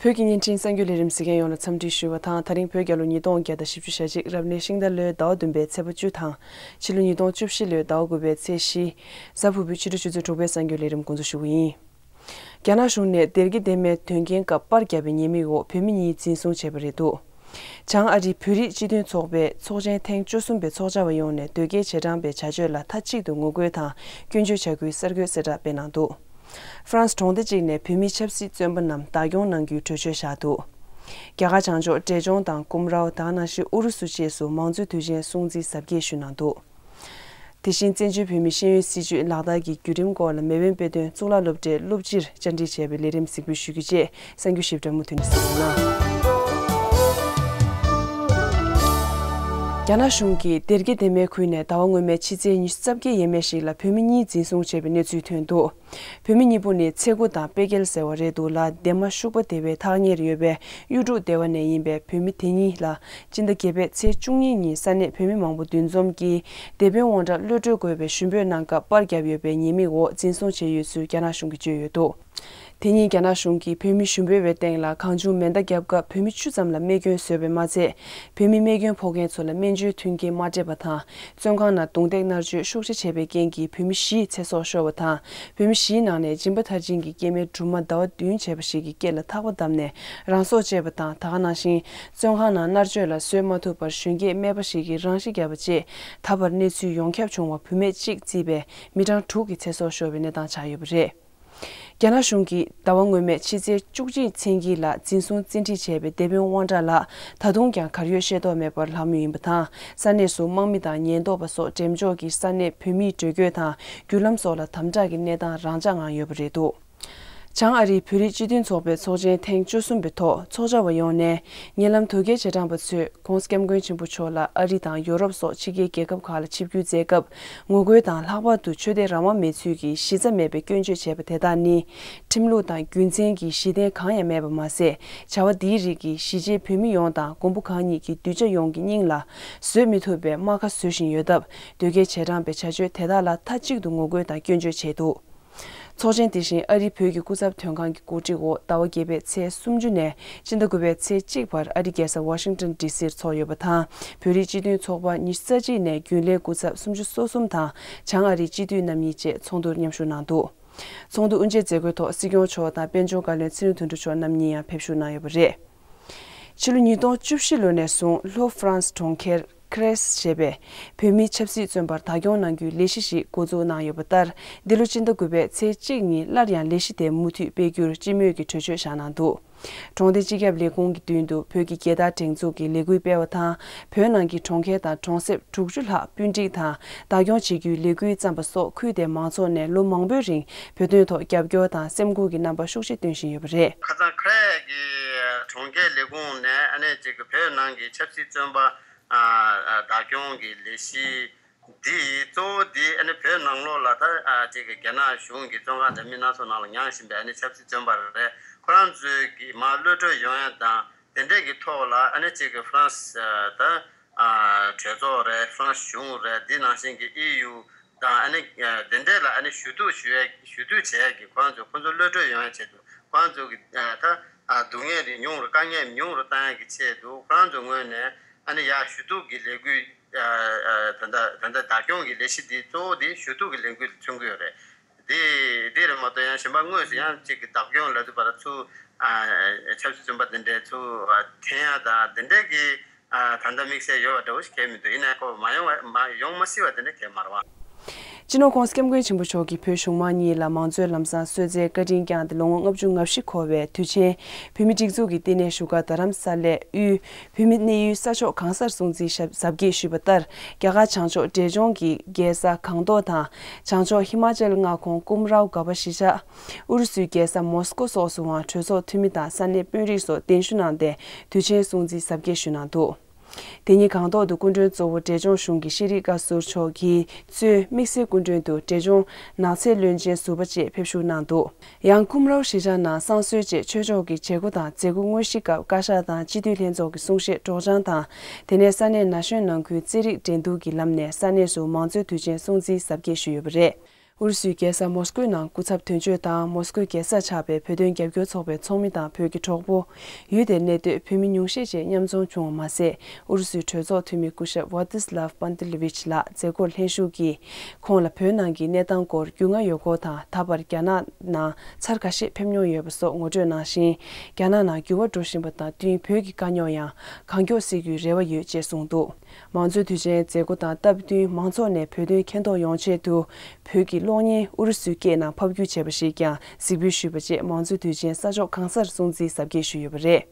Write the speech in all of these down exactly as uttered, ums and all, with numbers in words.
བོད་ཀྱི་བརྙན་འཕྲིན་གསར་འགྱུར་ལས་རིམ་གཟིགས་མཁན་ཡོངས་ལ་འཚམས་འདྲི་ཞུ་བ་དང་། ད་རིང་བོད་རྒྱལ་ལོ་ཉིས་སྟོང་བརྒྱ་དང་བཞི་བཅུ་ཞེ་གཅིག་རབ་གནས་ཤིང་རྟ་ལོའི་ཟླ་བ་བདུན་པའི་ཚེས་པ་བཅུ་དང་། ཕྱི་ལོ་ཉིས་སྟོང་བཅུ་བཞི་ལོའི་ཟླ་བ་དགུ་པའི་ཚེས་བཞི། གཟའ་ཕུར་བུའི་ཕྱི་དྲོ་ཆུ་ཚོད་དྲུག་པའི་གསར་འགྱུར་ལས་རིམ་འགོ་འཛུགས་ཞུ་གི་ཡིན། རྒྱ་ནག་གཞུང་ནས་སྡེར་ཁའི་སྡེར་མའི་དོན་རྐྱེན་སྐབས་པར་བརྒྱབ་པའི་ཉེས་དམིགས་འོག་བོད་མི་གཉིས་འཛིན་བཟུང་བྱས་པ་རེད་འདུག་བྱང་ཨ་རིའི་བོད་རིགས་སྤྱི་མཐུན་ཚོགས་པའི་ཚོགས་ཆེན་ཐེངས་བཅུ་གསུམ་པའི་ཚོགས་བཅར་བ་ཡོངས་ནས་དོལ་རྒྱལ་རྗེས་འབྲང་པའི་བྱ་སྤྱོད་ལ་མཐའ་གཅིག་ཏུ་ངོ་རྒོལ་དང་སྐྱོན་བརྗོད་བྱ་རྒྱུའི་གསར་འགོད་གསལ་བསྒྲགས་སྤེལ་གནང་འདུག་ཧྥ་རན་སི་གྲོང་སྡེ་གཅིག་ནས་བོད་མི་ཆབ་སྲིད་བཙོན་པ་རྣམས་བདག་སྐྱོང་གནང་རྒྱུའི་གྲོས་ཆོད་བཞག་འདུག་རྒྱ་གར་བྱང་ཕྱོགས་འབྲས་ལྗོངས་དང་ཀུམ་རའོ། ད་ག་ནང་བཞིན་ཨུ་རུ་སུ་བཅས་སུ་མང་གཙོའི་དུས་ཆེན་སྲུང་བརྩི་གཟབ་རྒྱས་ཞུས་གནང་འདུག་དེ་བཞིན་བཙན་བྱོལ་བོད་མིའི་ཤེས་ཡོན་སྲིད་བྱུས་ལག་བསྟར་གྱི་བརྒྱུད་རིམ་སྐོར་ལ་མེས་དབོན་དཔེ་སྟོན་གཙུག་ལག་སློབ་གྲྭའི་སློབ་སྤྱིར་བཅར་འདྲི་བྱས་པའི་ལས་རིམ་གཟིགས་འབུལ་ཞུ་རྒྱུ་བཅས་གསར་འགྱུར་ཞིབ་ཕྲ་མུ་མཐུད་ནས་གསན་རོགས་གནང་། རྒྱ་ནག་གཞུང་གིས་སྡེར་ཁའི་སྡེར་མའི་ཁུལ་ནས་ཟླ་བ་སྔོན་མའི་ཕྱི་ཚེས་ཉི་ཤུ་རྩ་བརྒྱད་ཡས་མས་ཤིག་ལ་བོད་མི་གཉིས་འཛིན་བཟུང་བྱས་པའི་གནས་ཚུལ་ཐོན་འདུག་བོད་མི་གཉིས་པོ་ནི་ཚེ་མགོ་དང་དཔེ་རྒྱལ་ཟེར་བ་རེད་འདུག་ལ། སྡེར་མ་ཤུག་པ་སྡེ་བའི་ཐག་ཉེར་ཡོད་པའི་གཡུ་འབྲུག་སྡེ་བ་ནས་ཡིན་པའི་བོད་མི་དེ་གཉིས་ལ་སྤྱི་ཟླ་བརྒྱད་པའི་ཚེས་བཅུ་གཉིས་ཉིན་ས་གནས་བོད་མི་མང་པོ་འདུ་འཛོམས་ཀྱིས་སྡེ་དཔོན་དབང་གྲགས་གློད་གྲོལ་དགོས་པའི་ཞུ་འབོད་གནང་སྐབས་པར་བརྒྱབ་ཡོད་པའི་ཉེས་དམིགས་འོག་འཛིན་བཟུང་བྱས་ཡོད་ཚུལ་རྒྱ་ནག་གཞུང་གིས་བརྗོད་ཡོད་འདུག་དེ་ཉིན་རྒྱ་ནག་གཞུང་གིས་བོད་མི་ཞུ་འབོད་པའི་སྟེང་ལ་གང་བྱུང་མེ་མདའ་བརྒྱབ་སྐབས་བོད་མི་བཅུ་ཙམ་ལ་རྨས་སྐྱོན་བཟོས་པས་མ་ཚད། བོད་མི་རྨས་སྐྱོན་ཕོག་མཁན་ཚོ་ལ་སྨན་བཅོས་མཐུན་རྐྱེན་མ་སྤྲད་པ་དང་། བཙོན་ཁང་ནང་རྡུང་རྡེག་མནར་གཅོད་ཤུགས་ཆེ་བྱས་པའི་རྐྱེན་གྱིས་བོད་མི་བཞིའི་ཚེ་སྲོག་ཤོར་བ་དང་། བོད་མི་བཞིའི་ནང་ནས་སྦྱིན་པ་མཐར་ཕྱིན་གྱི་སྐྱེས་མའི་སྦྲུམ་མ་ཟླ་བ་བདུན་བྱས་པ་ཞིག་གི་སྐེ་ལ་ཐག་པ་བརྡབས་ནས་རང་སྲོག་བཅད་པ་དང་། ད་ག་ནང་བཞིན་བཙོན་ཁང་ནང་མནར་གཅོད་ལ་བཟོད་མ་ཐུབ་པར་གཞོན་སྐྱེས་སྨད་པ་ཞིག་གིས་རང་ཤི་བརྒྱབ་པ་བཅས། ད་བར་གནས་ཚུལ་ཡོངས་ཁྱབ་བྱུང་བ་བུད་མེད་གཅིག་བརྩིས་པའི་མི་གྲངས་དྲུག་གི་ཚེ་སྲོག་ཤོར་བའི་གནས་སྟངས་ཆགས་ཡོད་པ་རེད། རྒྱ་ནག་གཞུང་གིས་ཟླ་བ་སྔོན་མའི་ཕྱི་ཚེས་བཅུ་གཅིག་མཚན་དཀྱིལ་ལ་འཛིན་བཟུང་བཙན་ཁྲིད་བྱས་པའི་སྡེ་དཔོན་དབང་གྲགས་ལགས་ད་དུང་ཀྱང་གར་ཡོད་ཤེས་རྟོགས་མེད་པར་ལྷག་མུས་ཡིན་པ་དང་། ས་གནས་སུ་དམག་མི་དང་ཉེན་རྟོག་པ་སོགས་འགྲེམས་འཇོག་གིས་ས་གནས་བོད་མིའི་འགྲོ་སྐྱོད་དང་བརྒྱུད་ལམ་སོགས་ལ་དམ་དྲག་གི་གནས་སྟངས་རང་འཇགས་ངང་ཡོད་པ་རེད་འདུག་བྱང་ཨ་རིའི་བོད་རིགས་སྤྱི་མཐུན་ཚོགས་པའི་ཚོགས་ཆེན་ཐེངས་བཅུ་གསུམ་པའི་ཐོག་ཚོགས་བཅར་བ་ཡོངས་ནས་ཉེ་ལམ་དོལ་རྒྱལ་རྗེས་འབྲང་པ་ཚོས། ྋགོང་ས་ྋསྐྱབས་མགོན་ཆེན་པོ་མཆོག་ལ་ཨ་རི་དང་ཡོ་རོབ་སོགས་ཕྱི་རྒྱལ་རྒྱལ་ཁབ་ཁག་ལ་ཆིབས་བསྒྱུར་མཛད་སྐབས་ངོ་རྒོལ་དང་ལྷག་པར་དུ་ཆོས་དད་རང་དབང་མེད་ཚུལ་གྱི་གཞི་རྩ་མེད་པའི་སྐྱོན་བརྗོད་བྱས་པ་དེ་དག་ནི་ཁྲིམས་ལུགས་དང་རྒྱུ་མཚན་གྱི་གཞི་རྟེན་གང་ཡང་མེད་པ་མ་ཟད། བྱ་བ་འདིའི་རིགས་ཀྱིས་གཞིས་བྱེས་བོད་མི་ཡོངས་དང་མགོན་པོ་གང་ཉིད་ཀྱི་གདུལ་བྱ་ཡོངས་ཀྱི་སྙིང་ལ་བཟོད་མི་ཐུབ་པའི་རྨ་ཁ་བཟོ་བཞིན་ཡོད་སྟབས། དོལ་རྒྱལ་རྗེས་འབྲང་པའི་བྱ་སྤྱོད་དེ་དག་ལ་མཐའ་གཅིག་ཏུ་ངོ་རྒོལ་དང་སྐྱོན་བརྗོད་བྱས་འདུག་ཚོགས་ཆེན་དེ་བཞིན་ཨ་རིའི་བོད་ཀྱི་སྐུ་ཚབ་དོན་ཁང་གི་གོ་སྒྲིག་འོག་ཟླ་བ་བརྒྱད་པའི་ཚེས་སུམ་ཅུ་ནས་སྤྱི་ཟླ་དགུ་པའི་ཚེས་གཅིག་བར་ཨ་རིའི་རྒྱལ་ས་ཝ་ཤིང་ཏོན་ཌི་སིར་ཚོགས་ཡོད་པ་དང་། བོད་རིགས་སྤྱི་མཐུན་ཚོགས་པ་ཉི་ཤུ་རྩ་གཅིག་ནས་རྒྱུན་ལས་སྐུ་ཚབ་སུམ་ཅུ་སོ་གསུམ་དང་། བྱང་ཨ་རིའི་སྤྱི་འཐུས་རྣམ་གཉིས་བཅས་ཚོགས་འདུར་མཉམ་ཞུགས་གནང་འདུག་ཚོགས་འདུ་དབུ་འབྱེད་མཛད་སྒོའི་ཐོག་སྲིད་སྐྱོང་མཆོག་དང་དཔལ་འབྱོར་བཀའ་བློན་ཚེ་རིང་དོན་གྲུབ་མཆོག་རྣམ་གཉིས་ཡང་ཕེབས་ཞུགས་གནང་ཡོད་པ་རེད། ཕྱི་ལོ་ཉིས་སྟོང་བཅུ་བཞི་ལོ་ནས་བཟུང་ལྷོ་ཧྥ་རན་སི་གྲོང་ཁྱེར་ཁེ་རེས་ཞེས་པའི་བོད་མིའི་ཆབ་སྲིད་བཙོན་པར་བདག་སྐྱོང་གནང་རྒྱུའི་ལས་གཞི་ཞིག་འགོ་འཛུགས་གནང་ཡོད་པ་ལྟར། འདི་ལོ་སྤྱི་ཟླ་དགུ་པའི་ཚེས་གཅིག་ཉིན་སླར་ཡང་ལས་གཞི་དེ་མུ་མཐུད་སྤེལ་རྒྱུར་སྤྱི་མོས་ཀྱི་གྲོས་ཆོད་བཞག་གནང་འདུག་གྲོང་སྡེ་སྤྱི་ཁྱབ་ལས་ཁུངས་ཀྱི་མདུན་དུ་བོད་ཀྱི་རྒྱལ་དར་སྒྲེང་འཛུགས་ཀྱི་ལས་འགུལ་སྤེལ་བ་དང་། བོད་ནང་གི་གྲོང་ཁྱེར་དང་གྲོང་གསེབ་དྲུག་ཅུ་ལྷག་སྤུས་སྒྲིག་དང་བདག་སྐྱོང་བྱེད་རྒྱུའི་ལས་འགུལ་བརྩམས་པ་སོགས། ཁུལ་དེའི་མང་ཚོགས་ནས་ལོ་མང་པོའི་རིང་བོད་དོན་ཐོག་རྒྱབ་སྐྱོར་དང་སེམས་ཁུར་གྱི་རྣམ་པ་ཤུགས་ཆེ་སྟོན་བཞིན་ཡོད་པ་རེད། ཁ་སང་ཁ་རས་ཀྱི་གྲོང་ཁྱེར་ལས་ཁུངས་ནས་ཨ་ནི་ཅིག་བོད་ནང་གི་ཆབ་སྲིད་བཙོན་པ་ཨ་བདག་སྐྱོང་གི་ལས་གཞི་འདི་གཙོ་བོ་འདི་ཨ་ནི་བོད་ནང་ལོགས་ལ་ད་ཨ་ཅིག་རྒྱ་ནག་གཞུང་གི་བཙོན་ཁང་འདྲ་མིན་སྣ་ཚོགས་ནང་ལ་མྱངས་བཞིན་པའི་ཨ་ནི་ཆབ་སྲིད་བཙོན་པ་རེད། ཁོ་རང་ཚོའི་གི་མར་གློད་གྲོལ་ཡོང་ཡ་དང་། དེ་འདྲས་ཀྱི་ཐོག་ལ་ཨ་ནི་གཅིག་གི་ཧྥ་རན་སི་ད་གྲོས་ཚོགས་རེད། ཧྥ་རན་སི་གཞུང་རེད། འདི་ནང་བཞིན་གྱི་ཨི་ཡུ་དང་ཨ་ནི་དེ་འདྲས་ལ་ཨ་ནི་ཞུ་གཏུག་ཞུ་ཡས་ཞུ་གཏུག་བྱས་ཀྱི་ཁོ་རང་ཚོ་ཁོ་ཚོ་གློད་གྲོལ་ཡོང་ཡ་ཆེད་དུ་ཁོ་རང་ཚོ་གི་ད་སྡུག་བསྔལ་རེ་ཉུང་རུ་དཀའ་ངལ་ཉུང་རུ་བཏང་ཡ་གི་ཆེད་དུ་ཁོ་རང་ཚོ་ངོས་ནས་ཨ་ནི་ཡ་ཞུ་གཏུག་གི་ལས་འགུལ་ད་ལྟ་ད་ལྟ་བདག་སྐྱོང་གི་ལས་གཞི་འདི་གཙོ་བོ་དེ་ཞུ་གཏུག་གི་ལས་འགུལ་ལ་མཚོན་གྱི་ཡོད་རེད། དེ་དེ་རེད་མ་གཏོགས་ཡང་གཞན་པ་དངོས་སུ་ཡང་གཅིག་གི་བདག་སྐྱོང་ལབ་དུས་བར་ཚུར་ཆབ་སྲིད་བཙོན་པ་དེ་འདྲའི་ཚུར་འཐེན་ཡ་དང་དེ་འདྲའི་གི་ད་ལྟ་དམིགས་བསལ་ཡོད་པ་འདྲ་བོ་ཞིག་གང་ཡང་མི་འདུག་ཡིན་ནའི་ཁོ་མ་ཡོང་བ་མ་ཡོང་མ་སྲིད་པ་དེ་འདྲ་གང་ཡང་མ་རེད་བ། སྤྱི་ནོར་ྋགོང་ས་ྋསྐྱབས་མགོན་ཆེན་པོ་མཆོག་གིས་བོད་གཞུང་མང་གཉིས་ལ་མང་གཙོའི་ལམ་བཟང་གསོལ་སྩལ་བཀའ་དྲིན་བསྐྱངས་ཏེ་ལོ་ངོ་ལྔ་བཅུ་ང་བཞི་འཁོར་བའི་དུས་ཆེན་བོད་མི་སྒྲིག་འཛུགས་ཀྱི་བསྟི་གནས་བཞུགས་སྒར་རྡ་རམ་ས་ལའི་དབུས་བོད་མི་གནས་ཡུལ་ས་ཕྱོགས་གང་སར་སྲུང་བརྩི་ཞབས་གཟབ་རྒྱས་ཞུས་པ་ལྟར། རྒྱ་གར་བྱང་ཕྱོགས་འབྲས་ལྗོངས་ཀྱི་རྒྱལ་ས་གངས་མདོག་དང་། བྱང་ཕྱོགས་ཧི་མ་ཅལ་མངའ་ཁོངས་ཀུམ་རའོ་ག་བ་གཞིས་ཆགས། ཨུ་རུ་སུའི་རྒྱལ་ས་མོ་སི་ཀོ་སོགས་སུའང་གྲོས་ཚོགས་འཐུས་མི་དང་ས་གནས་དཔོན་རིགས་སོགས་གདན་ཞུ་གནང་སྟེ་དུས་ཆེན་སྲུང་བརྩི་གཟབ་རྒྱས་ཞུས་གནང་འདུག་དེ་ཉིན་གངས་མདོག་ཏུ་སྐུ་མགྲོན་གཙོ་བོ་འབྲས་ལྗོངས་གཞུང་གི་ཤེས་རིག་བཀའ་ཟུར་མཆོག་གིས་གཙོས་དམིགས་བསལ་སྐུ་མགྲོན་དུ་འབྲས་ལྗོངས་ནགས་ཚལ་བློན་ཆེན་ཟུར་པ་བཅས་ཕེབས་ཞུགས་གནང་འདུག་ཡང་ཀུམ་རའོ་གཞིས་ཆགས་ནང་བསང་གསོལ་རྗེས་ཆོས་ཕྱོགས་ཀྱི་བྱེད་སྒོ་དང་མཛད་སྒོ་དངོས་གཞིའི་སྐབས་བཀའ་ཤག་དང་སྤྱི་འཐུས་ལྷན་ཚོགས་ཀྱི་གསུང་བཤད་སྒྲོག་སྦྱང་དང་། དེ་ནས་ས་གནས་ན་གཞོན་ནང་ཁུལ་རྩེད་རིགས་འགྲན་བསྡུར་གྱི་ལམ་ནས་ས་གནས་སུ་མང་གཙོའི་དུས་ཆེན་སྲུང་བརྩིའི་གཟབ་རྒྱས་ཞུས་ཡོད་པ་རེད། ཨུ་རུ་སུའི་རྒྱལ་ས་མོ་སྐོའི་ནང་སྐུ་ཚབ་དོན་གཅོད་དང་མོ་སྐོའི་རྒྱལ་སར་ཆགས་པའི་བོད་དོན་རྒྱབ་སྐྱོར་ཚོགས་པའི་ཚོགས་མི་དང་བོད་ཀྱི་གྲོགས་པོ། ཡུལ་དེར་གནས་སྡོད་བོད་མི་ཉུང་ཤས་བཅས་མཉམ་འཛོམས་བྱུང་བ་མ་ཟད། ཨུ་རུ་སུའི་གྲོས་ཚོགས་འཐུས་མི་སྐུ་ཞབས་ཝ་ཏི་སི་ལབ་པན་ཏི་ལི་ཝིཆ་ལགས་མཛད་སྒོར་ལྷན་ཞུགས་ཀྱིས། ཁོང་ལ་བོད་ནང་གི་གནས་སྟངས་སྐོར་རྒྱུས་མངའ་ཡོད་སྐོར་དང་། ད་བར་རྒྱ་ནག་ནང་ཚར་ཁ་ཤས་ཕེབས་མྱོང་ཡོད་པ་སོགས་ངོ་སྤྲོད་གནང་ཞིང་། རྒྱ་ནག་ནང་འགྱུར་བ་འགྲོ་བཞིན་པ་དང་བསྟུན་བོད་ཀྱི་དཀའ་རྙོག་ཡང་གང་མགྱོགས་སེལ་རྒྱུའི་རེ་བ་ཡོད་ཅེས་གསུངས་འདུག། མང་གཙོའི་དུས་ཆེན་མཛད་སྒོ་དང་སྟབས་བསྟུན་མང་ཚོགས་ནས་བོད་དོན་མཁྱེན་རྟོགས་ཡོང་ཆེད་དུ། བོད་ཀྱི་གློག་བརྙན་ཨུ་རུ་སུའི་སྐད་ནང་ཕབ་བསྒྱུར་བྱས་པ་ཞིག་ཀྱང་གཟིགས་འབུལ་ཞུས་པ་བཅས་མང་གཙོའི་དུས་ཆེན་ས་ཕྱོགས་གང་སར་སྲུང་བརྩི་གཟབ་རྒྱས་ཞུས་ཡོད་པ་རེད།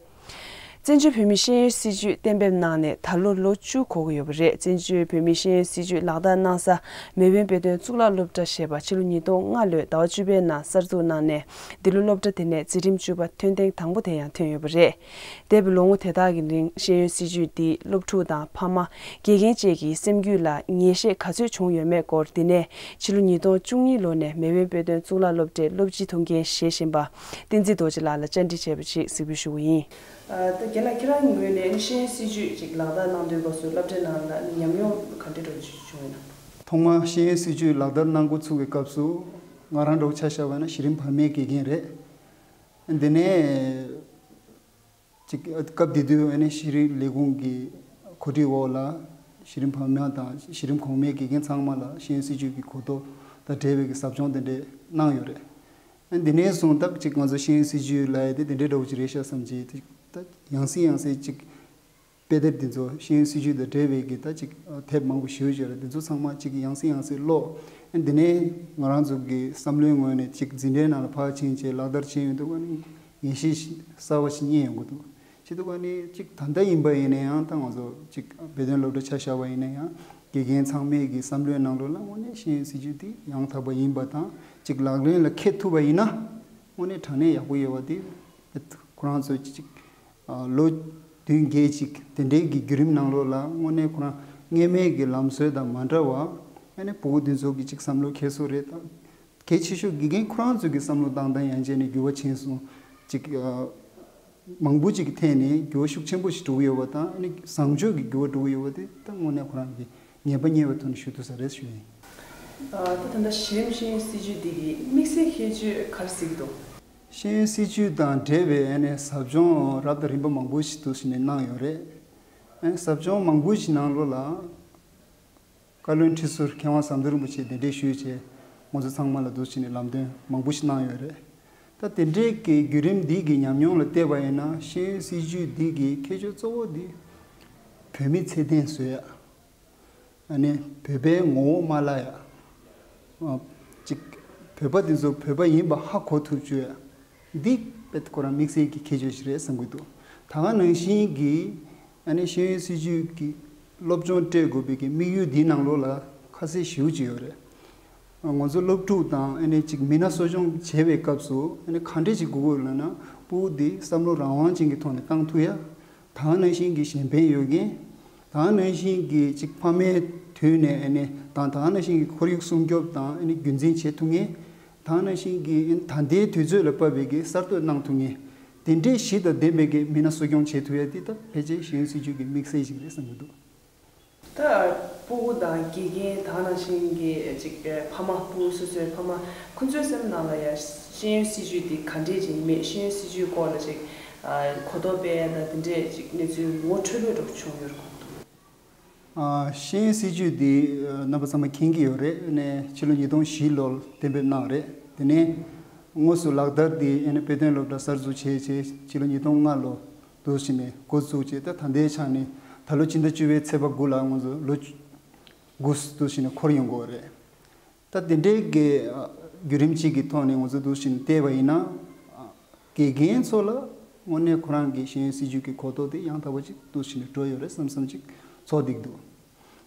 བཙན་བྱོལ་བོད་མིའི་ཤེས་ཡོན་སྲིད་བྱུས་གཏན་འབེབས་གནང་ནས་ད་ལོ་ལོ་བཅུ་འཁོར་གྱི་ཡོད་པ་རེད། བཙན་བྱོལ་བོད་མིའི་ཤེས་ཡོན་སྲིད་བྱུས་ལག་བསྟར་གནང་ས་མེས་དབོན་དཔེ་སྟོན་གཙུག་ལག་སློབ་གྲྭ་ཞེས་པ་ཕྱི་ལོ་ཉིས་སྟོང་ལྔ་ལོའི་ཟླ་བ་བཅུ་པའི་ནང་གསར་འཛུགས་གནང་ནས། འདི་ལོ་སློབ་གྲྭ་དེ་ནས་འཛིན་རིམ་བཅུ་པ་ཐོན་ཐེངས་དང་པོ་དེ་ཡང་ཐོན་ཡོད་པ་རེད། འདས་པའི་ལོ་ངོ་དེ་དག་གི་རིང་ཤེས་ཡོན་སྲིད་བྱུས་འདིས་སློབ་ཕྲུག་དང་ཕ་མ། དགེ་རྒན་བཅས་ཀྱི་སེམས་རྒྱུད་ལ་ངེས་ཤེས་ག་ཚོད་བྱུང་ཡོད་མེད་སྐོར། འདི་ནས་ཕྱི་ལོ་ཉིས་སྟོང་བཅུ་གཉིས་ལོ་ནས་མེས་དབོན་དཔེ་སྟོན་གཙུག་ལག་སློབ་གྲྭའི་སློབ་སྤྱི་ཐུགས་འགན་བཞེས་བཞིན་པ་བསྟན་འཛིན་རྡོ་རྗེ་ལགས་ལ་བཅར་འདྲི་བྱས་པ་ཞིག་གཟིགས་འབུལ་ཞུ་གི་ཡིན། ཨ། ད་རྒན་ལགས་ཁྱེད་རང་ངོས་ནས་ཤེས་ཡོན་སྲིད་བྱུས་ཅིག་ལག་བསྟར་གནང་དུས་སྐབས་སུ་སློབ་གྲྭའི་ནང་ལ་ཉམས་མྱོང་ག་འདྲ་འདྲ་བྱུང་ཡོད་ན། ཐོག་མར་ཤེས་ཡོན་སྲིད་བྱུས་ལག་བསྟར་གནང་འགོ་ཚུགས་པའི་སྐབས་སུ། ང་རང་འདྲ་བོ་ཆ་བཞག་པ་ན་གཞི་རིམ་བར་མའི་དགེ་རྒན་རེད། འདི་ནས་ཅིག་སྐབས་དེ་དུས་ཨ་ནི་ཤེས་རིག་ལས་ཁུངས་ཀྱི་གོ་སྒྲིག་འོག་ལ་གཞི་རིམ་བར་མ་དང་གཞི་རིམ་གོང་མའི་དགེ་རྒན་ཚང་མ་ལ་ཤེས་ཡོན་སྲིད་བྱུས་ཀྱི་གོ་རྟོགས་དང་འབྲེལ་བའི་གི་ཟབ་སྦྱོང་དེ་འདྲས་གནང་ཡོད་རེད། ཨ། འདི་ནས་བཟུང་སྟབས་ཅིག་ང་ཚོ་ཤེས་ཡོན་སྲིད་བྱུས་ལབ་ཡ་དེ་དེ་འདྲའི་འདྲ་བོ་ཅིག་རེད་ཤག་བསམ་གྱི། ད་ཡང་སེ་ཡང་སེ་ཅིག་དཔེ་དེབ་འདི་ཚོ་ཤེས་ཡོན་སྲིད་བྱུས་དང་འབྲེལ་བའི་གི་ད་ཅིག་དེབ་མང་པོ་ཞེ་པོ་ཅིག་ཡོད་རེད། འདི་ཚོ་ཚང་མ་ཅིག་ཡང་སེ་ཡང་སེ་ཀློག། ཨ། འདི་ནས་ང་རང་ཚོ་གི་བསམ་བློའི་ངོས་ནས་ཅིག་འཛིན་གྲྭའི་ནང་ལ་ཕར་ཕྱིན་བྱས་ལག་བསྟར་བྱས་ཡོང་དུས་ཨ་ནི་ངེས་ཤེས་གསར་པ་ཞིག་རྙེད་ཡོང་གི་འདུག། བྱས་དུས་ཨ་ནི་ཅིག་ད་ལྟ་ཡིན་པ་ཡིན་ན་ཡང་། ད་ང་ཚོ་ཅིག་དཔེ་སྟོན་སློབ་གྲྭ་ཆ་བཞག་པ་ཡིན་ན་ཡང་། དགེ་རྒན་ཚང་མའི་གི་བསམ་བློའི་ནང་ལོགས་ལ་དངོས་གནས་ཤེས་ཡོན་སྲིད་བྱུས་འདི་ཡང་དག་པ་ཡིན་པ་དང་། ཅིག་ལག་ལེན་ལ་འཁེལ་ཐུབ་པ་ཡིན་ན་དངོས་གནས་དྲང་གནས་ཡག་པོ་ཡོད་པ་དེ་ཁོ་རང་ཚོ་ཅིག་ཨ། ལོ་བདུན་བརྒྱད་ཅིག་དེ་འདྲའི་གི་བརྒྱུད་རིམ་ནང་ལོགས་ལ་དངོས་གནས་ཁོ་རང་སྔོན་མའི་གི་ལམ་སྲོལ་དང་མ་འདྲ་བ། ཨ་ནི་ཕྲུ་གུ་དེ་ཚོ་གི་ཅིག་བསམ་བློ་འཁྱེར་སོ་རེད་དང་། གལ་ཆེ་ཤོས་དགེ་རྒན་ཁོ་རང་ཚོ་གི་བསམ་བློ་བཏང་སྟངས་ཡང་བྱས་ནས་འགྱུར་བ་ཕྱིན་སོང་། ཅིག་ཨ། མང་པོ་ཅིག་གི་ཐད་ནས་འགྱུར་བ་ཤུགས་ཆེན་པོ་ཞིག་འགྲོ་གི་ཡོད་པ་དང་། ཨ་ནི་བཟང་ཕྱོགས་ཀྱི་འགྱུར་བ་འགྲོ་གི་ཡོད་པ་དེ་ད་དངོས་གནས་ཁོ་རང་གི་ངེས་པ་རྙེད་པའི་ཐོག་ནས་ཞུ་ཐུབ་ས་རེད་ཞུ་ཡིན། ཨ། ད་ད་ལྟ་གཞི་རིམ་ཤེས་ཡོན་སྲིད་བྱུས་འདི་གི་དམིགས་བསལ་ཁྱད་ཆོས་ག་རེ་གཟིགས་ཀྱི་འདུག། ཤེས་ཡོན་སྲིད་བྱུས་དང་འབྲེལ་བའི་ཨ་ནི་ཟབ་སྦྱོང་རབ་དང་རིམ་པ་མང་པོ་ཞིག་འདུག་སེ་ནས་གནང་ཡོད་རེད། ཨ་ནི་ཟབ་སྦྱོང་མང་པོ་ཞིག་ནང་ལོགས་ལ་བཀའ་བློན་ཁྲི་ཟུར་མཁས་དབང་ཟམ་གདོང་རིན་པོ་ཆེ་གདན་འདྲེན་ཞུས་བྱས་ང་ཚོ་ཚང་མ་ལ་འདུག་སེ་ནས་ལམ་སྟོན་མང་པོ་ཞིག་གནང་ཡོད་རེད། ད་དེ་འདྲའི་གི་བརྒྱུད་རིམ་འདི་གི་ཉམས་མྱོང་ལ་བལྟས་པ་ཡིན་ན། ཤེས་ཡོན་སྲིད་བྱུས་འདི་གི་ཁྱད་ཆོས་གཙོ་བོ་འདི་བོད་མི་ཚད་ལྡན་བཟོ་ཡ། ཨ་ནི་བོད་པའི་ངོ་བོ་མ་བརླག་ཡ། ཨ། ཅིག་བོད་པ་འདི་ཚོ་བོད་པ་ཡིན་པ་ཧ་གོ་ཐུབ་བཅུག་ཡ། འདི་དཔེ་ཁོ་རང་དམིགས་བསལ་གྱི་ཁྱད་ཆོས་ཤིག་རེད་བསམ་གྱི་འདུག། ད་ག་ནང་བཞིན་གྱི་ཨ་ནི་ཤེས་ཡོན་སྲིད་བྱུས་ཀྱི་སློབ་སྦྱོང་སྤྲད་དགོས་པའི་གི་དམིགས་ཡུལ་འདིའི་ནང་ལོགས་ལ་ཁ་གསལ་ཞེ་པོ་ཅིག་ཡོད་རེད། ང་ཚོ་སློབ་ཕྲུག་དང་ཨ་ནི་ཅིག་མི་སྣ་གསོ་སྐྱོང་བྱེད་པའི་སྐབས་སུ་ཨ་ནི་ག་འདྲས་ཅིག་དགོས་ཀྱི་ཡོད་ལབ་ན། ཕྲུ་གུ་འདི་བསམ་བློ་རང་དབང་ཅན་གྱི་ཐོག་ནས་བཏང་ཐུབ་ཡ། ད་ག་ནང་བཞིན་གྱི་གཞན་ཕན་ཡོད་མཁན། ད་ག་ནང་བཞིན་གྱི་ཅིག་ཕ་མའི་དུས་ནས་ཨ་ནི་དང་། ད་ག་ནང་བཞིན་གྱི་ཁོར་ཡུག་སྲུང་སྐྱོབ་དང་ཨ་ནི་རྒྱུན་འཛིན་བྱེད་ཐུབ་མཁན། ད་ག་ནང་བཞིན་གྱི་ཨ་ནི་ད་ལྟའི་དུས་ཚོད་ལ་བབས་པའི་གི་གསར་གཏོད་གནང་ཐུབ་མཁན། དེ་འདྲའི་གཞི་དང་ལྡན་པའི་གི་མི་སྣ་གསོ་སྐྱོང་བྱེད་ཐུབ་ཡ་དེ་ད་ཕལ་ཆེར་ཤེས་ཡོན་སྲིད་བྱུས་ཀྱི་དམིགས་བསལ་ཞིག་རེད་བསམ་གྱི་འདུག། ད་ཕྲུ་གུ་དང་དགེ་རྒན། ད་ག་ནང་བཞིན་གྱི་ཅིག་ཕ་མ། ཕྲུ་གུ་སོ་སོའི་ཕ་མ་ཁོ་ཚོའི་སེམས་ནང་ལ་ཡ་ཤེས་ཡོན་སྲིད་བྱུས་འདི་ག་འདྲས་ཅིག་ཡིན་མིན། ཤེས་ཡོན་སྲིད་བྱུས་སྐོར་ལ་ཅིག་ཨ་གོ་རྟོགས་སྤེལ་ཡ་དང་དེ་འདྲས་ཅིག་གནས་ཚུལ་ངོ་འཕྲོད་ལོས་འདྲ་བོ་བྱུང་ཡོད་རེད་གོ། ཨ། ཤེས་ཡོན་སྲིད་བྱུས་འདི་རྣམ་པ་ཚང་མ་མཁྱེན་གྱི་ཡོད་རེད། ཨ་ནི་ཕྱི་ལོ་ཉིས་སྟོང་བཞི་ལོར་གཏན་འབེབས་གནང་རེད། དེ་ནས་དངོས་སུ་ལག་བསྟར་འདི་ཨ་ནི་དཔེ་སྟོན་སློབ་གྲྭ་གསར་འཛུགས་བྱས་བྱས་ཕྱི་ལོ་ཉིས་སྟོང་ལྔ་ལོ་འདུག་སེ་ནས་འགོ་བཙུགས་བྱས། ད་ད་ལྟའི་ཆ་ནས་ད་ལོ་ཕྱི་ཟླ་བཅུ་པའི་ཚེས་པ་དགུ་ལ་ང་ཚོ་ལོ་དགུ་འདུག་སེ་ནས་འཁོར་ཡོང་གི་ཡོད་རེད། ད་དེ་འདྲའི་གི་ཨ་བརྒྱུད་རིམ་གཅིག་གི་ཐོག་ནས་ང་ཚོ་འདུག་སེ་ནས་བལྟས་པ་ཡིན་ན། ཨ་དགེ་རྒན་ཚོ་ལ་དངོས་གནས་ཁོ་རང་གི་ཤེས་ཡོན་སྲིད་བྱུས་ཀྱི་གོ་རྟོགས་དེ་ཡང་དག་པ་ཅིག་འདུག་སེ་ནས་འགྲོ་ཡོད་རེད་བསམ་བསམ་ཅིག་ཚོར་བསྡད་ཀྱི་འདུག།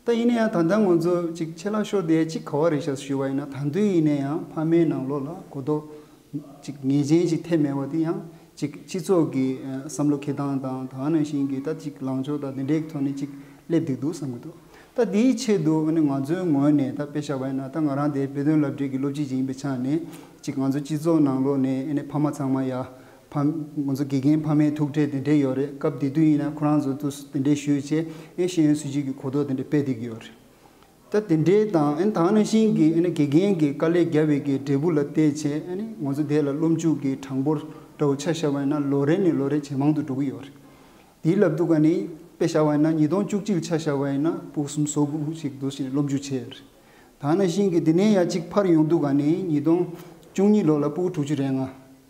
ད་ཡིན་ན་ཡང་ད་ལྟ་ང་ཚོ་ཅིག་ཆད་ལྷག་ཤོར་བསྡད་ཡ་ཅིག་ག་བ་རེད་ཤག་ཞུས་པ་ཡིན་ན། ད་དུང་ཡིན་ན་ཡང་ཕ་མའི་ནང་ལོགས་ལ་གོ་རྟོགས་ཅིག་ངེས་ཅན་ཅིག་ཐེབས་མེད་པ་དེ་ཡང་ཅིག་སྤྱི་ཚོགས་ཀྱི་ཨ་བསམ་བློ་འཁྱེར་སྟངས་དང་། ད་ག་ནང་བཞིན་གྱི་ད་ཅིག་ལངས་ཕྱོགས་དང་དེ་འདྲའི་ཐོག་ནས་ཅིག་སླེབས་བསྡད་འདུག་བསམ་གྱི་འདུག། ད་དེའི་ཆེད་དུ་ཨ་ནི་ང་ཚོའི་ངོས་ནས་ད་དཔེ་བཞག་པ་ཡིན་ན། ད་ང་རང་དེ་དཔེ་སྟོན་སློབ་གྲྭའི་གི་སློབ་སྤྱི་ཅིག་ཡིན་པའི་ཆ་ནས། ཅིག་ང་ཚོ་སྤྱི་ཚོགས་ནང་ལོགས་ནས་ཨ་ནི་ཕ་མ་ཚང་མ་ཡ། ཕ། ང་ཚོ་དགེ་རྒན་ཕ་མའི་ཐུག་འཕྲད་དེ་འདྲས་ཡོད་རེད། སྐབས་དེ་དུས་ཡིན་ན་ཁོ་རང་ཚོ་དུས་དེ་འདྲས་ཞུས་བྱས་ཨེ་ཤེས་ཡོན་སྲིད་བྱུས་ཀྱི་གོ་རྟོགས་དེ་འདྲས་སྤེལ་བསྡད་ཀྱི་ཡོད་རེད། ད་དེ་འདྲའི་དང་ཨ་ནི་ད་ག་ནང་བཞིན་གྱི་ཨ་ནི་དགེ་རྒན་གྱི་དཀའ་ལས་བརྒྱབ་པའི་གི་འབྲས་བུ་ལ་བལྟས་བྱས་ཨ་ནི་ང་ཚོ་དེ་ལ་སློབ་འཇུག་གི་གྲངས་འབོར་འདྲ་བོ་ཆ་བཞག་པ་ཡིན་ན་ལོ་རེ་ནས་ལོ་རེ་ཇེ་མང་དུ་འགྲོ་གི་ཡོད་རེད། དེའི་ལབ་དུས་ག་ནི་དཔེ་བཞག་པ་ཡིན་ན་ཉིས་སྟོང་བཅུ་གཅིག་ཆ་བཞག་པ་ཡིན་ན་ཕྲུ་གུ་སུམ་ཅུ་སོ་དགུ་ཞིག་འདུག་ཞིག་སློབ་འཇུག་བྱས་ཡོད་རེད། ད་ག་ནང་བཞིན་གྱི་དེ་ནས་ཡར་གཅིག་འཕར་ཡོང་དུས་ག་ནི་ཉིས་སྟོང་བཅུ་གཉིས་ལོ་ལ་ཕྲུ་གུ་དྲུག་ཅུ་རེ་ལྔ།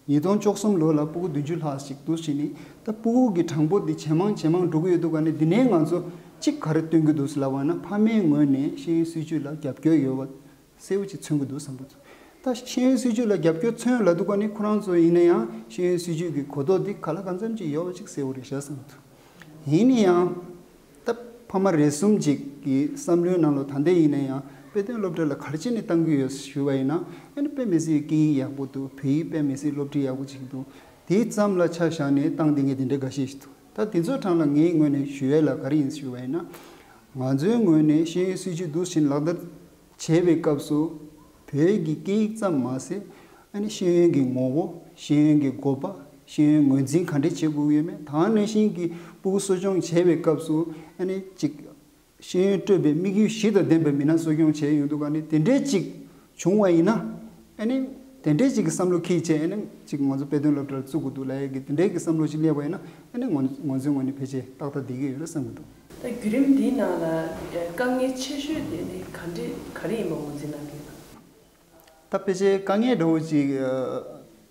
ཉིས་སྟོང་བཅུ་གསུམ་ལོ་ལ་ཕྲུ་གུ་བདུན་ཅུ་ལྷག་ཞིག་འདུག་ཞིག་ནི་ད་ཕྲུ་གུ་གི་གྲངས་འབོར་འདི་ཇེ་མང་ཇེ་མང་འགྲོ་གི་ཡོད་དུས་ག་ནི་འདི་ནས་ང་ཚོ་གཅིག་ག་རེ་སྟོན་གྱི་འདུག་ཟེར་ལབ་པ་ཡིན་ན་ཕ་མའི་ངོས་ནས་ཤེས་ཡོན་སྲིད་བྱུས་ལ་རྒྱབ་སྐྱོར་ཡོད་པ་གསལ་པོ་ཅིག་མཚོན་གྱི་འདུག་བསམ་གྱི་འདུག་ད་ཤེས་ཡོན་སྲིད་བྱུས་ལ་རྒྱབ་སྐྱོར་མཚོན་ལབ་དུས་ག་ནི་ཁོ་རང་ཚོ་ཡིན་ན་ཡང་ཤེས་ཡོན་སྲིད་བྱུས་ཀྱི་གོ་རྟོགས་འདི་ག་ལ་གང་འཚམ་ཅིག་ཡོད་པ་ཅིག་གསལ་པོ་རེད་ཤག་བསམ་གྱི་འདུག་ཡིན་ན་ཡང་། ད་ཕ་མ་རེ་ཟུང་ཅིག་གི་བསམ་བློའི་ནང་ལོགས་ད་ལྟ་ཡིན་ན་ཡང་དཔེ་སྟོན་སློབ་གྲྭ་ལ་ག་རེ་བྱས་ནས་བཏང་གི་ཡོད་ཞུས་པ་ཡིན་ན་ཨ་ནི་དཔེ་མི་སྲིད་སྐད་ཡིག་ཡག་པོ་འདུག་བོད་ཡིག་དཔེ་མི་སྲིད་སློབ་ཁྲིད་ཡག་པོ་ཅིག་འདུག་དེ་ཙམ་ལ་ཆ་བཞག་ནས་བཏང་བསྡད་མཁན་དེ་འདྲ་འགའ་ཤས་ཤིག་འདུག་ད་དེ་ཚོའི་གྲས་ལ་ངའི་ངོས་ནས་ཞུ་ཡས་ལ་ག་རེ་ཡིན་ཞུས་པ་ཡིན་ན། ང་ཚོའི་ངོས་ནས་ཤེས་ཡོན་སྲིད་བྱུས་འདུག་བཞིན་ལག་བསྟར་བྱེད་པའི་སྐབས་སུ་བོད་ཀྱི་སྐད་ཡིག་ཙམ་མ་ཟད། ཨ་ནི་ཤེས་ཡོན་གྱི་ངོ་བོ། ཤེས་ཡོན་གྱི་དགོས་པ། ཤེས་ཡོན་ངོས་འཛིན་ག་འདྲས་བྱེད་དགོས་ཀྱི་ཡོད་མེད། ད་ག་ནང་བཞིན་གྱི་ཕྲུ་གུ་གསོ་སྐྱོང་བྱེད་པའི་སྐབས་སུ་ཨ་ནི་གཅིག་ཤེས་ཡོན་སྤྲོད་པའི་དམིགས་ཡུལ་བཞི་དང་ལྡན་པའི་མི་སྣ་གསོ་སྐྱོང་བྱས་ཡོང་དུས་ག་ནི་དེ་འདྲས་གཅིག་བྱུང་བ་ཡིན་ན་ཨ་ནི་དེ་འདྲས་གཅིག་གི་བསམ་བློ་འཁྱེར་བྱས་ཨ་ནི་གཅིག་ང་ཚོ་དཔེ་སྟོན་སློབ་གྲྭར་བཙུགས་དགོས་འདུག་ལབ་ཡས་ཀྱི་དེ་འདྲས་ཀྱི་བསམ་བློ་ཞིག་སླེབས་པ་ཡིན་ན་ཨ་ནི་ང་ང་ཚོའི་ངོས་ནས་ཕལ་ཆེར་ཏག་ཏག་བསྡད་ཀྱི་ཡོད་རེད་བསམ་གྱི་འདུག་ད་བརྒྱུད་རིམ་འདིའི་ནང་ལ་དཀའ་ངལ་ཆེ་ཤོས་དེ་ནི་ག་འདྲས་ག་རེ་ཡིན་པ་ངོས་འཛིན་གནང་གི་ཡོད་པ། ད་ཕལ་ཆེར་དཀའ་ངལ་འདྲ་བོ་ཅིག་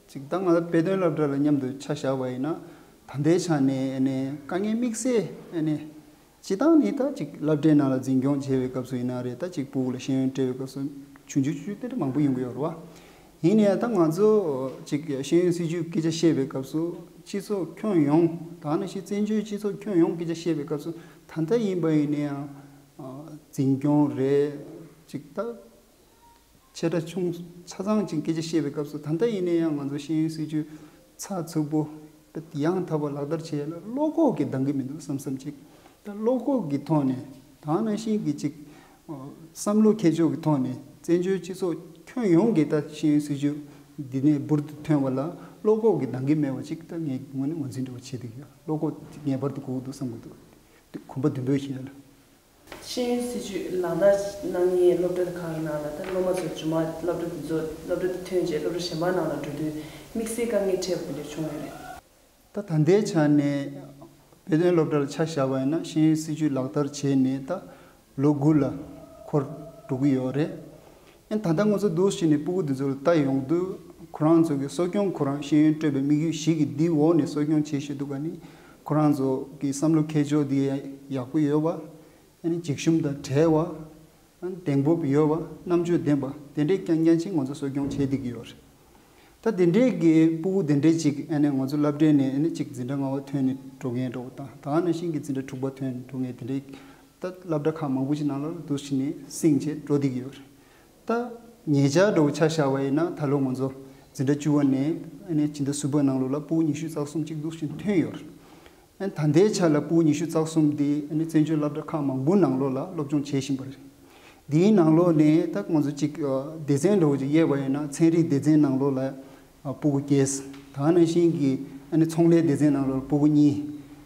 ཅིག་ད་ང་ཚོ་དཔེ་སྟོན་སློབ་གྲྭ་ལ་མཉམ་དུ་ཆ་བཞག་པ་ཡིན་ན་ད་ལྟའི་ཆ་ནས་ནས་དཀའ་ངལ་དམིགས་བསལ་ནས་སྤྱིར་བཏང་ནི་ད་ཅིག་སློབ་གྲྭའི་ནང་ལ་འཛིན་སྐྱོང་བྱེད་པའི་སྐབས་སུ་ཡིན་ན་རེད། ད་ཅིག་ཕྲུ་གུ་ལ་ཤེས་ཡོན་སྤྲད་པའི་སྐབས་སུ་ཆུང་ཆུང་ཆུང་ཆུང་དེ་འདྲ་མང་པོ་ཡོང་གི་ཡོད་རེད་བ། ཡིན་ནའི་ད་ང་ཚོ་ཅིག་ཤེས་ཡོན་སྲིད་བྱུས་སྐད་ཆ་བཤད་པའི་སྐབས་སུ་སྤྱི་ཚོགས་ཁྱོན་ཡོངས་ད་ནང་བཞིན་བཙན་བྱོལ་སྤྱི་ཚོགས་ཁྱོན་ཡོངས་སྐད་ཆ་བཤད་པའི་སྐབས་སུ་ད་ལྟ་ཡིན་པ་ཡིན་ན་ཡང་འཛིན་སྐྱོང་རེད་ཅིག་ད། ཆེ་ཕྲ་ཆུང་ཆ་ཚང་ཅིག་སྐད་ཆ་བཤད་པའི་སྐབས་སུ་ད་ལྟ་ཡིན་ན་ཡང་ང་ཚོ་ཤེས་ཡོན་སྲིད་བྱུས་ཚགས་ཚུད་པོ་ཡང་དག་པ་ལག་བསྟར་བྱེད་ཡ་ལ་བློ་ཁོག་གིས་འདང་གི་མི་འདུག་བསམ་བསམ་ཅིག་ད་བློ་ཁོག་གི་ཐོག་ནས་ད་ནང་བཞིན་གྱི་ཅིག་བསམ་བློ་འཁྱེར་ཕྱོགས་ཀྱི་ཐོག་ནས་བཙན་བྱོལ་སྤྱི་ཚོགས་ཁྱོན་ཡོངས་ཀྱི་ད་ཤེས་ཡོན་སྲིད་བྱུས་འདི་ནས་འབུར་དུ་ཐོན་པ་ལ་བློ་ཁོག་གིས་འདང་གི་མེད་པ་ཅིག་ད་ངས་ངོས་ནས་ངོས་འཛིན་འདྲ་བོ་བྱེད་བསྡད་ཀྱི་ཡོད། བློ་ཁོག་ངེས་པར་དུ་དགོས་ཀྱི་འདུག་བསམ་གྱི་འདུག་གོམ་པ་མདུན་སྤོས་བྱེད་ཡ་ལ། ཤེས་ཡོན་སྲིད་བྱུས་ལག་བསྟར་གནང་མཁན་སློབ་གྲྭ་ཁག་གི་ནང་ལ་ད་སློབ་མ་ཚོ་རྗེས་མ་སློབ་གྲྭ་དེ་ཚོ་སློབ་གྲྭ་དེ་ཐོན་རྗེས་སློབ་གྲྭ་གཞན་པ་ནང་ལ་འགྲོ་དུས་དམིགས་བསལ་དཀའ་ངལ་འཕྲད་པ་དེ་འདྲ་བྱུང་ཡོད་རེད། ད་ད་ལྟའི་ཆ་ནས་དཔེ་སྟོན་སློབ་གྲྭ་ལ་ཆ་བཞག་པ་ཡིན་ན་ཤེས་ཡོན་སྲིད་བྱུས་ལག་བསྟར་བྱས་ནས་ད་ལོ་དགུ་ལ་འཁོར་འགྲོ་གི་ཡོད་རེད། ཨ་ནི་ད་ལྟ་ང་ཚོ་འདུག་བྱས་ནས་སྤུ་གུ་དེ་ཚོ་ལ་ལྟ་ཡོང་དུས་ཁོ་རང་ཚོ་གི་གསོ་སྐྱོང་ཁོ་རང་ཤེས་ཡོན་སྤྲོད་པའི་དམིགས་ཡུལ་བཞི་གི་འདི་འོག་ནས་གསོ་སྐྱོང་བྱེད་བཞིན་འདུག་ག་ནི་ཁོ་རང་ཚོ་གི་བསམ་བློ་འཁྱེར་ཕྱོགས་འདི་ཡག་པོ་ཡོད་པ། ཨ་ནི་འཇིགས་ཞུམ་དང་བྲལ་བ། ཨ་ནི་གདེང་སྤོབས་ཡོད་པ། རྣམ་དཔྱོད་ལྡན་པ། དེ་འདྲའི་རྐྱང་རྐྱང་ཅིག་ང་ཚོ་གསོ་སྐྱོང་བྱེད་བསྡད་ཀྱི་ཡོད་རེད། ད་དེ་འདྲའི་གི་སྤུ་གུ་དེ་འདྲའི་ཅིག་ཨ་ནི་ང་ཚོ་སློབ་གྲྭའི་ནས་ཨ་ནི་ཅིག་འཛིན་གྲྭ་ལྔ་པ་ཐོན་ནས་འགྲོ་མཁན་འདྲ་བོ་དང་ད་ག་ནང་བཞིན་གྱི་འཛིན་གྲྭ་དྲུག་པ་ཐོན་ནས་འགྲོ་མཁན་དེ་འདྲའི་ད་སློབ་གྲྭ་ཁག་མང་པོ་ཅིག་ནང་ལ་འདུག་བྱས་ནས་བསྲིངས་བྱས་འགྲོ་བསྡད་ཀྱི་ཡོད་རེད། ད་ཉེ་ཆར་འདྲ་བོ་ཆ་བཞག་པ་ཡིན་ན་ད་ལོ་ང་ཚོ་འཛིན་གྲྭ་བཅུ་པ་ནས་ཨ་ནི་སྤྱི་ཟླ་གསུམ་པ་ནང་ལོགས་ལ་སྤུ་གུ་ཉི་ཤུ་རྩ་གསུམ་ཅིག་འདུག་བྱས་ཐོན་ཡོད་རེད། ཨ་ནི་ད་ལྟའི་ཆ་ལ་སྤུ་གུ་ཉི་ཤུ་རྩ་གསུམ་དེ་ཨ་ནི་བཙན་བྱོལ་སློབ་གྲྭ་ཁག་མང་པོ་ནང་ལོགས་ལ་སློབ་སྦྱོང་བྱེད་བཞིན་པ་རེད། དེའི་ནང་ལོགས་ནས་ད་ང་ཚོ་གཅིག་སྡེ་ཚན་འདྲ་བོ་ཅིག་དབྱེ་བ་ཡིན་ན་ཚན་རིག་སྡེ་ཚན་ནང་ལོགས་ལ་སྤུ་གུ་བརྒྱད། ད་ག་ནང་བཞིན་གྱི་ཨ་ནི་ཚོང་ལས་སྡེ་ཚན་ནང་ལོགས་ལ་སྤུ་གུ་གཉིས།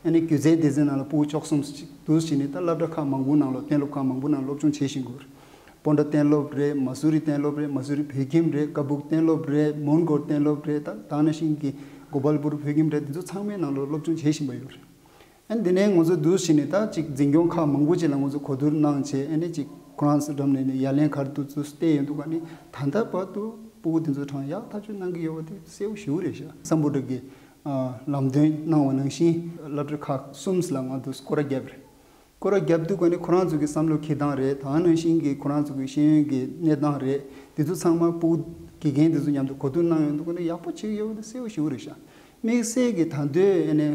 ཨ་ནི་སྒྱུ་རྩལ་སྡེ་ཚན་ནང་ལ་སྤུ་གུ་བཅུ་གསུམ་ཅིག་འདུག་བྱས་ནས་ད་སློབ་གྲྭ་ཁག་མང་པོ་ནང་ལོགས་གཏན་སློབ་ཁག་མང་པོ་ནང་སློབ་སྦྱོང་བྱེད་བཞིན་ཡོད་རེད། སྤོན་ཊ་གཏན་སློབ་རེད། མ་སུ་རི་གཏན་སློབ་རེད། མ་སུ་རི་བོད་ཁྱིམ་རེད། ཀ་སྦུག་གཏན་སློབ་རེད། མོན་གྷོ་གཏན་སློབ་རེད། ད་ད་ག་ནང་བཞིན་གྱི་གོ་པལ་པུར་བོད་ཁྱིམ་རེད། དེ་ཚོ་ཚང་མའི་ནང་ལོགས་སློབ་སྦྱོང་བྱེད་བཞིན་པ་ཡོད་རེད། ཨ་ནི་དེ་ནས་ང་ཚོ་འདུག་བྱས་ནས་ད་ཅིག་འཛིན་སྐྱོང་ཁག་མང་པོ་ཅིག་ལ་ང་ཚོ་གོ་བསྡུར་གནང་བྱས་ཨ་ནི་ཅིག་ཁོ་རང་ཚོ་འགྲམ་ནས་ནས་ཡ་ལན་ག་རེ་འདུག་ཚུལ་བལྟས་ཡོང་དུས་ག་ནི་ད་ལྟ་བར་དུ་སྤུ་གུ་དེ་ཚོ་གྲངས་ཡག་ཐག་ཆོད་གནང་གི་ཡོད་པ་དེ་གསལ་པོ་ཞེ་པོ་རེད་ཤག་སམ་བྷོ་ཊ་གིས་ལམ་སྟོན་གནང་བ་ནང་བཞིན་སློབ་གྲྭ་ཁག་གསུམ་ལ་ང་ཚོ་སྐོར་ར་བརྒྱབ་རེད། སྐོར་ར་བརྒྱབ་དུས་ག་ནི་ཁོ་རང་ཚོ་གི་བསམ་བློ་འཁྱེར་སྟངས་རེད། ད་ག་ནང་བཞིན་གྱི་ཁོ་རང་ཚོ་གི་ཤེས་ཡོན་གྱི་གནས་སྟངས་རེད། དེ་ཚོ་ཚང་མ་སྤུ་གུ་དགེ་རྒན་དེ་ཚོ་མཉམ་དུ་གོ་བསྡུར་གནང་ཡོང་དུས་ག་ནི་ཡག་པོ་བྱེད་ཀྱི་ཡོད་པ་དེ་གསལ་པོ་ཞེ་པོ་རེད་ཤག་དམིགས་བསལ་གྱི་ད་དུང་ཨ་ནི་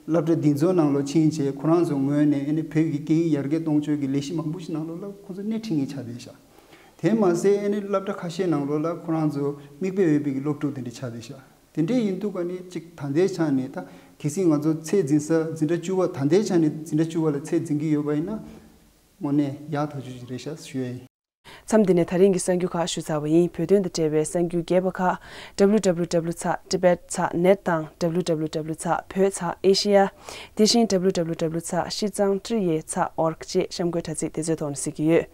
སློབ་གྲྭ་འདི་ཚོ་ནང་ལོགས་ཕྱིན་བྱས་ཁོ་རང་ཚོ་ངོས་ནས་ཨ་ནི་བོད་ཀྱི་སྐད་ཡིག་ཡར་རྒྱས་གཏོང་ཕྱོགས་ཀྱི་ལས་གཞི་མང་པོ་ཞིག་ནང་ལོགས་ལ་ཁོ་ཚོ་སྣེ་ཁྲིད་མཁན་ཆགས་བསྡད་ཤག་དེ་མ་ཟད་ཨ་ནི་སློབ་གྲྭ་ཁ་ཤས་ནང་ལོགས་ལ་ཁོ་རང་ཚོ་མིག་དཔེ་འོས་པའི་གི་སློབ་ཕྲུག་དེ་འདྲ་ཆགས་བསྡད་ཤག་དེ་འདྲ་ཡིན་དུས་ག་ནི་གཅིག་ད་ལྟའི་ཆ་ནས་ད་གལ་སྲིད་ང་ཚོ་ཚད་འཛིན་ས་འཛིན་གྲྭ་བཅུ་པ་ད་ལྟའི་ཆ་ནས་འཛིན་གྲྭ་བཅུ་པ་ལ་ཚད་འཛིན་གྱི་ཡོད་པ་ཡིན་ན་དངོས་གནས་ཡག་ཐག་ཆོད་ཅིག་རེད་ཤག་ཞུ་ཡ་ཡིན། མཚམས་འདི་ནས་ད་རིང་གི་གསར་འགྱུར་ཁག་ཞུ་ཚར་བ་ཡིན། བོད་དོན་དང་འབྲེལ་བའི་གསར་འགྱུར་རྒྱས་པ་ཁག W W W dot tibet dot net དང་W W W dot བོད་ཚགས་ཨེ་ཤེ་ཡ། དེ་བཞིན་W W W dot ཤིས་ཙང་ཀྲི་ཡེ་ཚགས་ཨོ་རི་ཇི་བཅས་གཤམ་འཁོད་དྲ་ཚིགས་དེ་ཚོའི་ཐོག་ནས་གཟིགས་ཀྱི་ཡོད།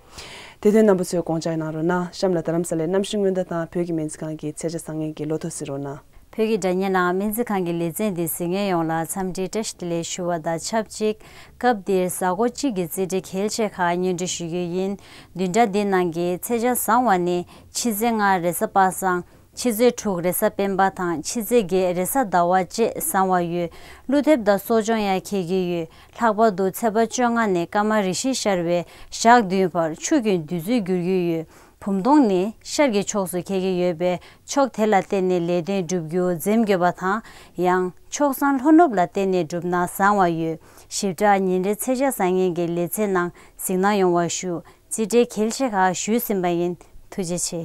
དེ་དོན་རྣམ་པ་ཚོས་དགོངས་འཇགས་གནང་རོགས་གནང་། གཤམ་ལ་རྡ་རམ་ས་ལའི་གནམ་གཤིས་སྔོན་བརྡ་དང་བོད་ཀྱི་སྨན་རྩིས་ཁང་གི་ཚེས་ཆ་བཟང་ངན་གྱི་ལོ་ཐོ་གཟིགས་རོགས་གནང་། བོད་ཀྱི་སྒྲ་བརྙན་ནང་སྨན་རྩིས་ཁང་གི་ལེ་ཚན་འདི་གཟིགས་མཁན་ཡོངས་ལ་འཚམས་འདྲིའི་བཀྲ་ཤིས་བདེ་ལེགས་ཞུ་བ་དང་ཆབས་ཅིག་སྐབས་འདིར་གཟའ་འཁོར་གཅིག་གི་རྩིས་འབྲས་གལ་ཆེ་ཁག་སྙན་སྒྲོན་ཞུ་རྒྱུ་ཡིན། བདུན་ཕྲག་འདི་ནང་གི་ཚེས་ཆ་བཟང་བ་ནི་ཕྱི་ཚེས་ལྔ་རེས་གཟའ་པ་སངས། ཕྱི་ཚེས་དྲུག་རེས་གཟའ་སྤེན་པ་དང་ཕྱི་ཚེས་བརྒྱད་རེས་གཟའ་ཟླ་བ་བཅས་བཟང་བ་ཡོད། ཀླུ་འདེབས་དང་གསོ་སྦྱོང་ཡང་འཁེལ་གྱི་ཡོད། ལྷག་པར་དུ་ཚེས་པ་བཅོ་ལྔ་ནས་སྐར་མ་རེ་བཞི་ཤར་བའི་ཞག་བདུན་བར་ཆུ་རྒྱུན་དུས་ཚོད་འགྱུར་གྱི་ཡོད། བུམ་སྟོང་ནི་ཤར་གྱི་ཕྱོགས་སུ་འཁེལ་གྱི་ཡོད་པས་ཕྱོགས་དེ་ལ་བརྟེན་ནས་ལས་དོན་བསྒྲུབ་རྒྱུ་འཛེམ་དགོས་པ་དང་། ཡང་ཕྱོགས་བཟང་ལྷོ་ནུབ་ལ་བརྟེན་ནས་བསྒྲུབས་ན་བཟང་བ་ཡོད། ཞིབ་ཕྲ་ཉིན་རེའི་ཚེས་ཆ་བཟང་ངན་གྱི་ལེ་ཚན་ནང་གཟིགས་གནང་ཡོང་བ་ཞུ། རྩིས་འབྲས་གལ་ཆེ་ཁག་ཞུས་ཟིན་པ་ཡིན། ཐུགས་རྗེ་ཆེ།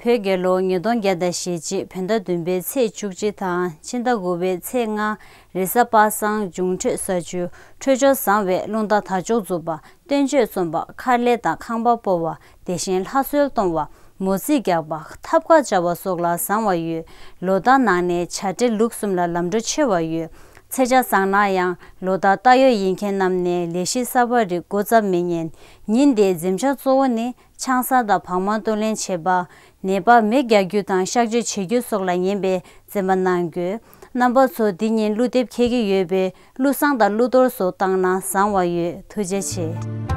བོད་རྒྱལ་ལོ་ཉིས་སྟོང་བརྒྱ་དང་ཞེ་གཅིག་བོད་ཟླ་བདུན་པའི་ཚེས་བཅུ་གཅིག་དང་ཕྱི་ཟླ་དགུ་པའི་ཚེས་ལྔ་རེས་གཟའ་པ་སངས་འབྱུང་འཕྲོད་ས་བཅུ། འཕྲོད་སྦྱོར་བཟང་བས་རླུང་རྟ་དར་ལྕོག་འཛུགས་པ། སྟོན་མཆོད་རྩོམ་པ། མཁར་ལས་དང་ཁང་པ་སྤོ་བ། དེ་བཞིན་ལྷ་གསོལ་གཏོང་བ། མོ་རྩིས་རྒྱག་པ། ཐབ་ཀ་སྦྱར་བ་སོགས་ལ་བཟང་བ་ཡོད། ལོ་ཟླ་ནང་ནས་བྱ་སྤྲེལ་ལུག་གསུམ་ལ་ལམ་འགྲོ་ཆེ་བ་ཡོད། ཚེས་ཆ་བཟང་ན་ཡང་ལོ་ཟླ་རྟ་ཡོས་ཡིན་མཁན་རྣམས་ནས་ལས་གཞི་གསར་པ་རིགས་འགོ་བརྩམ་མི་ཉན། ཉིན་དེའི་འཛེམ་བྱ་གཙོ་བོ་ནི་ཆང་ས་དང་བག་མ་གཏོར་ལེན་བྱེད་པ། ནད་པར་མེ་རྒྱག་རྒྱུ་དང་གཤག་བཅོས་བྱེད་རྒྱུ་སོགས་ལ་ཉན་པའི་འཛེམ་པ་གནང་དགོས། རྣམ་པ་ཚོ་འདི་ཉིན་ཀླུ་འདེབས་འཁེལ་གྱི་ཡོད་པས་ཀླུ་བསང་དང་ཀླུ་གཏོར་སོགས་བཏང་ན་བཟང་བ་ཡོད། ཐུགས་རྗེ་ཆེ།